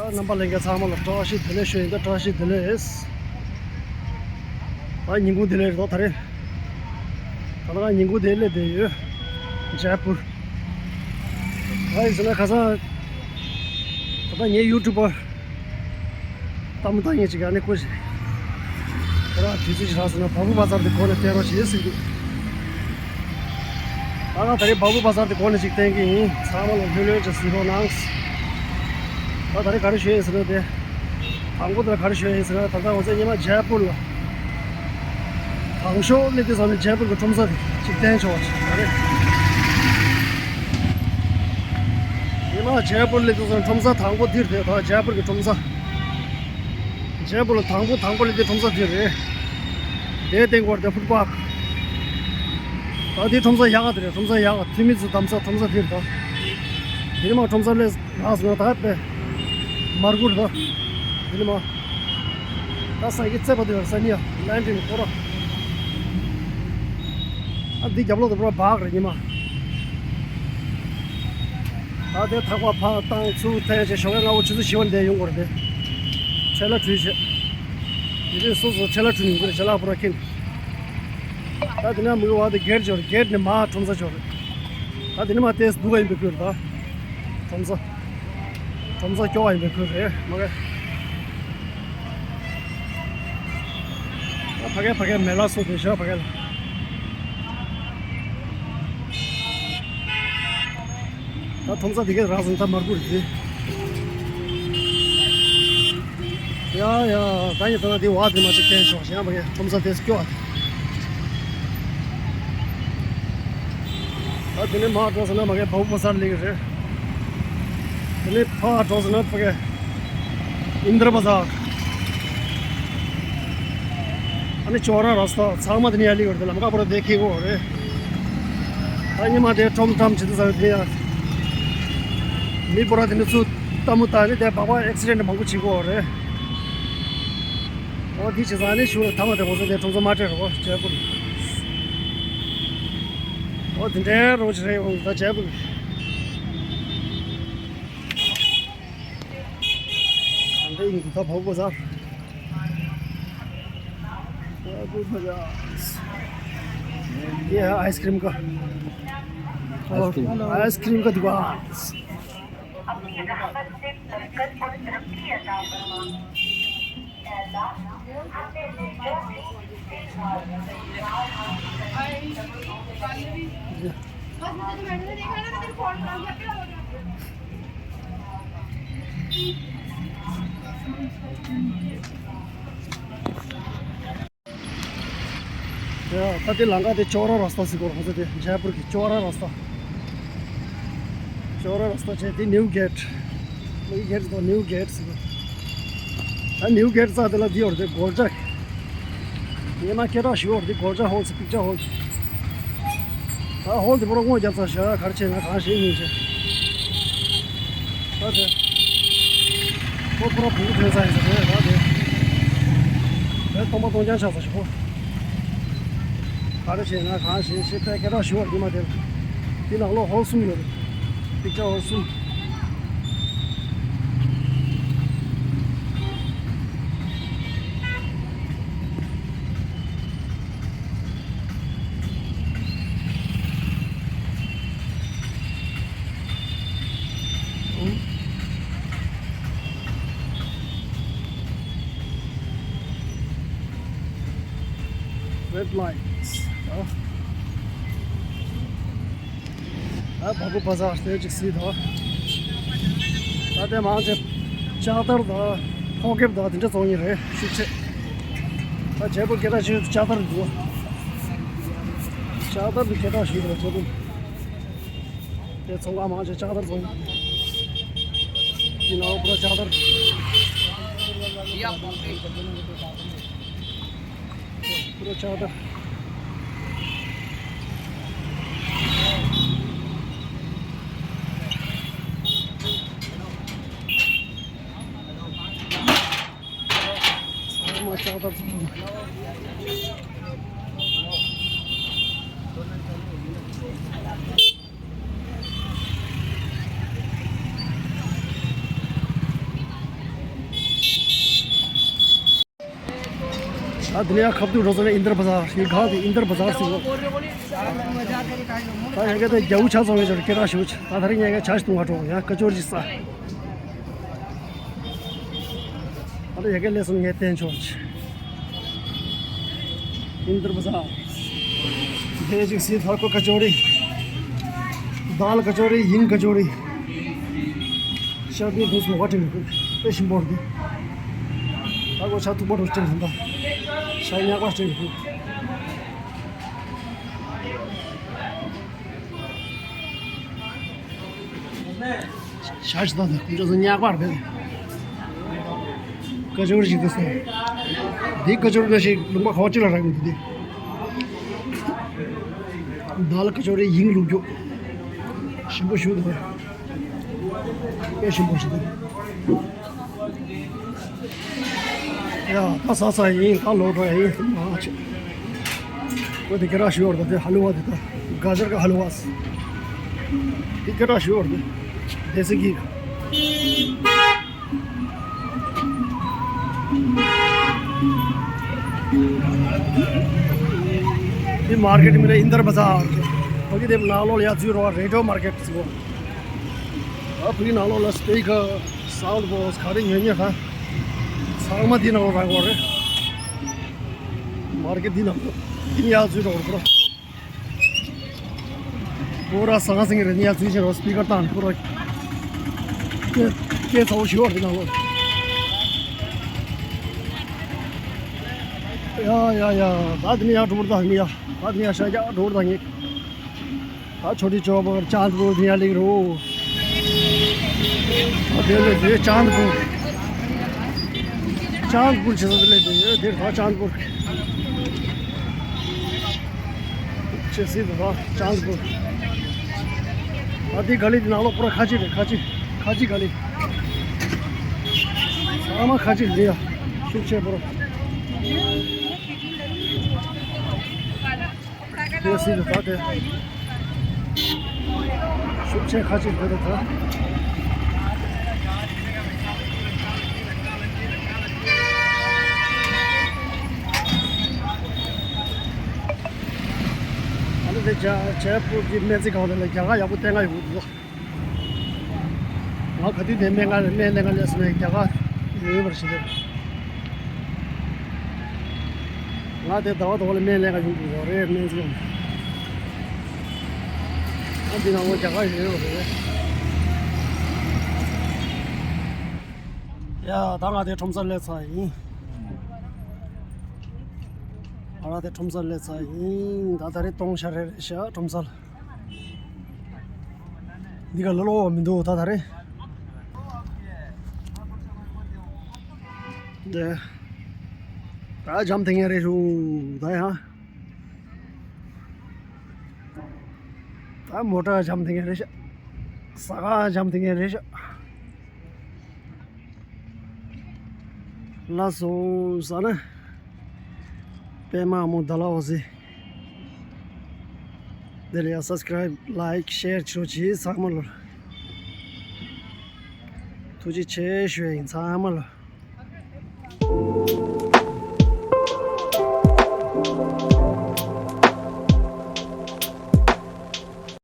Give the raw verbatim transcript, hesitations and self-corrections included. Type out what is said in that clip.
རྣམ་པ་ལྷན་རྒྱས་ཚང་མ་ལ་བཀྲ་ཤིས་བདེ་ལེགས་ཞུ་ཡིན། ད་བཀྲ་ཤིས་བདེ་ལེགས། ད་ཉིན་གུང་བདེ་ལེགས་རེད་དོ། ད་རེས་ད་ལྟ་ང་ཉིན་གུང་བདེ་ལེགས་བསྡད་ཡོད། ཇེ་པུར། ད་ཡིན་ཟེར་ན་ཁ་སང་ད་ལྟ་ངའི་ཡུ་ཊུབ་པར་ལྟད་མོ་ལྟ་མཁན་ཅིག་ཨ་ནི་ཁོ་ཞིག་ཁོ་རང་དུས་ཚོད་ཅིག་རག་སོང་ན་བ་སྤུ་བ་ཛར་དེ་སྒོ་ནས་བསྟན་རོགས་བྱེད་ཟེར་གི་འདུག་ད་ང་ད་རེས་བ་སྤུ་བ་ཛར་དེ་སྒོ་ནས་ཅིག་བསྟན་གི་ཡིན། ཚང་མ་ལ་ལྷོད་ལྷོད་ཅིག་གཟིགས་རོགས་གནང་། ད་ད་རེས་ག་རེ་ཞུ་ཡིན་ཟེར་ན་དེ། དང་པོ་དེ་ལ་ག་རེ་ཞུ་ཡིན་ཟེར་ན། ད་ལྟ་ང་ཚོ་ཉི་མ་ཇེ་པུར་ལ་དང་ཤོས་སླེབས་དུས་ཙམ་ནས་ཇེ་པུར་གྱི་ཁྲོམ་ས་དེ་ཅིག་བསྟན་ཆོག་ཅིག་ད་རེས། ཉི་མ་ཇེ་པུར་སླེབས་དུས་ཙམ་ཁྲོམ་ས་དང་པོ་འདིར་རེད། ད་ཇེ་པུར་གྱི་ཁྲོམ་ས། ཇེ་པུར་ལ་དང་པོ་དང་པོ་སླེབས་དུས་ཁྲོམ་ས་འདིར་རེད། དེའི་སྟེང་སྐོར་དེ་ཕུཊ་པཱཐ། ད་དེ་ཁྲོམ་ས་ཡག་ག་དེ་རེད། ཁྲོམ་ས་ཡག་ག་འཐུས་མི་ཚོ་བསྡད་ས་ཁྲོམ་ས་འདིར། ད་དེ་ཉི་མ་ཁྲོམ་ས་སླེབས། ལགས་སོ། ད་དཔེ་མར་ཁུར་དང་དེ་ནི་མ། ད་ས་ཡི་རྩེ་བ་དེ་བར་ས་ནི་ཡ་ལན་ཏིན་ཁོ་ར། ཨ་འདི་རྒྱབ་ལོག་ཏུ་པུ་ར་བག་རེད་ཉི་མ། ད་དེ་ཐག་པ་ཕར་བཏང་ཚུར་འཐེན་བྱས་ཞོགས་ཀས་སྔ་པོ་ཆུ་ཚོད་བཞི་པ་འདས་ཡོང་དགོས་རེད་དེ། ཆད་ལ་ཁྲུས་བྱས། དེ་དུས་སོ་སོ་ཆད་ལ་ཁྲུས་ཡོང་གི་རེད། ཆད་ལ་པུ་ར་ཁེན། ད་དེ་ན་མི་གི་བ་དེ་གེ་ཊི་ཅིག་ཡོད་རེད། གེ་ཊི་ནས་མར་ཁྲོམ་ས་ཅིག་ཡོད་རེད། ད་དེ་ནས་མར་ཏོག་ཙམ་སྡུག་ག་ཡིན་པའི་ཁུལ་རེད་ད། ཁྲོམ་ས། ཁྲོམ་ས་སྐྱོ་བ་ཡིན་པའི་ཁུལ་རེད་མ་གི། ད་ཕ་གི་ཕ་གི་མེ་ལ་སོགས་དེ་བཞག་ཕ་གི་ལ། ད་ཁྲོམ་ས་དེ་གས་རག་སོང་། ད་མར་ཁུར་རེད། ཡ་ཡ། ད་ཡིན་ད་ན་དེ་བ་དེ་མ་ཅིག་བསྟན་ཆོག་གཞན་པ་གས་ཁྲོམ་ས་དེ་སྐྱོ་བ་དེ། ད་དེ་ནས་མར་འགྲོ་ཟེར་ན་མ་གི་བ་སྤུ་བ་ཛར་སླེབས་ཀྱི་རེད། དེ་ནས་ཕར་འགྲོ་ཟེར་ན་ཕ་གི་ཨིན་དྲ་བ་ཛར། ཨ་ནི་ཅོ་ར་ར་སྟ་ཚང་མ་དེ་ནས་ཡར་སླེབས་ཀྱི་རེད། ལམ་ཁ་པུ་ར་དེ་འཁེལ་གྱི་ཡོད་རེད། ད་ཉི་མ་དེ་ཁྲོམ་ཁྲམ་བྱེད་དུས་ཙམ་དེ་ཡ། མི་པུ་ར་དེ་ནས་ཚུར་ལྟད་མོ་ལྟ་ནས་དེ་སྦག་སྦག་ཨེག་སི་ཌེན་ཊི་མང་པོ་བྱེད་ཀྱི་ཡོད་རེད། ཨོ་དེ་བྱས་ཙང་ཨ་ནི་ཞུ་ལ་ཐ་མ་དེ་ང་ཚོ་དེ་ཁྲོམ་ཚོ་མ་སྤྲད་རོགས་ཇེ་པུར། ཨོ་དེ་འདྲའི་རོགས་ཅིག་རེད། འོང་ད་ཇེ་པུར། ད་འདྲ་ཡིན་འདུག་ད་བ་སྤུ་བ་ཛར། ये है आइसक्रीम का। आइसक्रीम। आइसक्रीम का दुकान। ཡ། ད་དེ་ལམ་ཁ་དེ་ཅོ་ར་ར་སྟ་ཟེར་གོ་ར། ང་ཚོ་དེ་ཇེ་པུར་གྱི་ཅོ་ར་ར་སྟ། ཅོ་ར་ར་སྟ་བྱས་དེ་ནིའུ་གེ་ཊི། ནིའུ་གེ་ཊི་དང་ནིའུ་གེ་ཊི་ཟེར་གོ། ད་ནིའུ་གེ་ཊི་རྩ་དེ་ལ་འདི་ཡོད་རེད་དེ་སྒོ་ལྕགས། ངས་མ་སྐད་གྲགས་ཞུ་བ་འདི་སྒོ་ལྕགས་ཧོལ་ཟེར། པིག་ཅར་ཧོལ་ཟེར། ད་ཧོལ་འདི་པུ་ར་སྔོ་རྒྱབ་ཚར་བཞག་ག་རེ་བྱས་ན་གང་ཤེས་ཡིན་ཅེ། ད་དེ་ཁོ་པུ་ར་བུ་གུ་ཐོན་ས་ཡིན་ས་རེད། ད་དེ་དེ་སྟོང་པ་སྟོང་རྐྱང་ཆགས་ས་ཞིག་ཁོ། ག་རེ་བྱས་ན་གང་ཤེས་ཤེས་པའི་སྐད་གྲགས་ཞུ་བ་འདི་མ་དེ་ལ་འདི་ནང་ལོགས་ཧོལ་གསུམ་ཡོད་རེད། པིག་ཅར་ཧོལ་གསུམ། Red lights. ཨ། ད་བ་སྤུ་བ་ཛར་དེ་ཅིག་གཟིགས་དང་། ད་དེ་མང་ཆེ་ལྕགས་ཐར་དང་ཕོ་ཁེབས་དང་དེ་འདྲ་བཙོང་མཁན་རེད་ཤུགས་ཆེ། ད་ཇེ་པུར་སྐད་གྲགས་ཞུ་ལྕགས་ཐར་འདུག་ལྕགས་ཐར་གྱི་སྐད་གྲགས་ཞུ་འདུག་ཇེ་པུར། དེ་ཚོང་ཁང་མང་ཆེ་ལྕགས་ཐར་བཙོང་མཁན། དེ་ནང་པུ་ར་ལྕགས་ཐར། ཡ། པུ་ར་ལྕགས་ཐར། ཚང་མ་ལྕགས་ཐར་ཚང་མ། ད་དེ་ནས་ཡང་ཁ་ཐུག་འགྲོ་སོང་ན་ཨིན་དར་བ་ཟར་ཡིན། གང་དེ་ཨིན་དར་བ་ཟར་ཟེར་གོ། ད་ཡ་གི་ད་རྒྱ་བོ་ཆ་ཚང་བའི་ཆར་སྐད་གྲགས་ཞུ་ཆ། ད་ད་རིང་ཡ་གི་ཆ་ཞིག་བཏུང་བ་འགྲོ་ཡ་ཀ་ཅོར་ཅིག་ཟ། ཨ་ལ་ཡ་གི་ལས་སོང་ངས་བསྟན་ཆོག་ཆེ། ཨིན་དར་བ་ཟར། དེ་ཅིག་སི་ཐར་ཀོ་ཀ་ཅོ་རི། དཱལ་ཀ་ཅོ་རི། ཧིང་ཀ་ཅོ་རི། ཤ་དེ་དུས་མོ་བ་ཏྲིང་དཔེ་ཞིམ་པོ་རེད། ད་གོ་ཆ་ཐུག་པ་རུ་སྤྲིང་ཧན་ད། ཤ་ཉག་པ་སྤྲིང་ཧན། ཤ་ཞིག་ད་ད་ཁོང་ཚོ་ཉག་པ་རེད། ཀ་ཅོར་ཞིག་ཏུ་སོང་། འདི་ཀ་ཅོར་འདྲ་ཞིག་ལུང་པ་ག་བ་ཅི་ལ་རག་མི་འདུག་འདི། དཱལ་ཀ་ཅོ་རི་ཧིང་ལུག་རྒྱུ། ཞིམ་པོ་ཞིག་འདུག་དཔེ་ཞིམ་པོ་ཞིག་འདུག་ཡ་ད་ཟ་ས་ཡིན། ད་ལོག་འགྲོ་ཡ་ཡིན། མ་ཆེ། ཁོ་དེ་སྐད་གྲགས་ཞུ་བར་ད་དེ་ཧ་ལུ་བ་དེ་ད་ག་ཇར་ག་ཧ་ལུ་བ་སི། དེ་སྐད་གྲགས་ཞུ་བར་དེ་དེ་སི་གི། འདི་མར་ཀེཊ་མིན་ན་ཨིན་དར་བ་ཟར། ཕ་གི་དེ་ནང་ལོགས་ལ་ཡ་འཛུལ་རོགས་རེ་ཌི་ཡོ་མར་ཀེཊ་ཟེར་གོ། ཨ་ཕ་གི་ནང་ལོགས་ལ་སི་པི་ཀར་སའུན་ཌི་བོག་སི་ག་རེ་ཉོ་ཉོ་ད། ཚང་མ་འདི་ནང་ལོགས་རག་གོ་རེད། མར་ཀེཊ་འདི་ནང་ལོགས་འདི་ནས་ཡ་འཛུལ་རོགས་རེད། པུ་ར་ཟང་ཟིང་རེད། ཡ་འཛུལ་བཞིན་རོགས་སི་པི་ཀར་བཏང་པུ་ར། སྐད་སྐད་ཚ་བོ་ཞུ་བར་འདི་ནང་ལོགས། ཡ་ཡ་ཡ། ད་འདི་ནས་ཡ་འགྲོ་བར་ད་ངེས་ཡ། ད་འདི་ནས་ཡ་ཤ་རྒྱག་འགྲོ་བར་ད་ངེས། ད་ཆོ་འདི་ཆོ་བར་ཅཱན་པུར་དེ་ཡ་ལེགས་རོ། ད་དེ་ལས་དེ་ཅཱན་པུར། ཅཱན་པུར་བྱེད་ས་དེ་ལས་དེ་དེར་ད་ཅཱན་པུར། ཆེ་སྲིད་དུ་ད་ཅཱན་པུར། ད་དེ་ག་ལི་དེ་ནང་ལོགས་པུ་ར་ཁ་ཆེ་རེད། ཁ་ཆེ་ཁ་ཆེ་ག་ལི། ཚང་མ་ཁ་ཆེ་རེད་ཡ། ཤུགས་ཆེ་པུ་ར། དེ་སྲིད་དུ་ད་དེ། ཤུགས་ཆེ་ཁ་ཆེ་དེ་དེ་ད། ཨ་ནི་དེ་ཇ་ཇ་པུར་གྱི་སྨན་རྩིས་ཁང་དེ་ལ་རྒྱ་གར་ཡག་པོ་བསྟན་ག་ཡོང་གི་འདུག་ང་ག་དུས་དེ་སྨན་ཁང་སྨན་ལེན་ག་སླེབས་སོང་ན་རྒྱ་གར་ཡོད་པར་བྱེད་དེ། ང་དེ་ཟླ་བ་ཟླ་བ་ལ་སྨན་ལེན་ག་ཡོང་དགོས་རེད། སྨན་རྩིས་ཁང་། ཨ་འདི་ནང་ལོགས་རྒྱ་གར་ཡོད་པ་རེད། ཡ་ད་ང་དེ་ཁྲོམ་སར་སླེབས་ཚར་ཡིན། ང་རང་དེ་ཁྲོམ་སར་སླེབས་ཚར་ཡིན། ད་ད་རེས་སྟོང་ཤར་རེད་ཤག་ཁྲོམ་སར། འདི་ག་ལ་ལོ་མི་འདུག་ད་ད་རེད། འདི་ད་འཇམ་ཐིང་ངེ་རེད་ཤུ་ད་ཡང་། ད་མོ་ཊ་འཇམ་ཐིང་ངེ་རེད་ཤག་ས་ག་འཇམ་ཐིང་ངེ་རེད་ཤག་ལགས་སོ་ཟ་ན། པད་མ་མོ་ད་ལ་འོ་ཟི། དེ་ལ་ཡ་སབ་སི་ཀ་རའིབ་ལའིཀ་ཤེར་ཆོ་ཆི་ཚང་མ་ལོ། ཐུགས་རྗེ་ཆེ་ཞུ་ཡ་ཡིན་ཚང་མ་ལོ།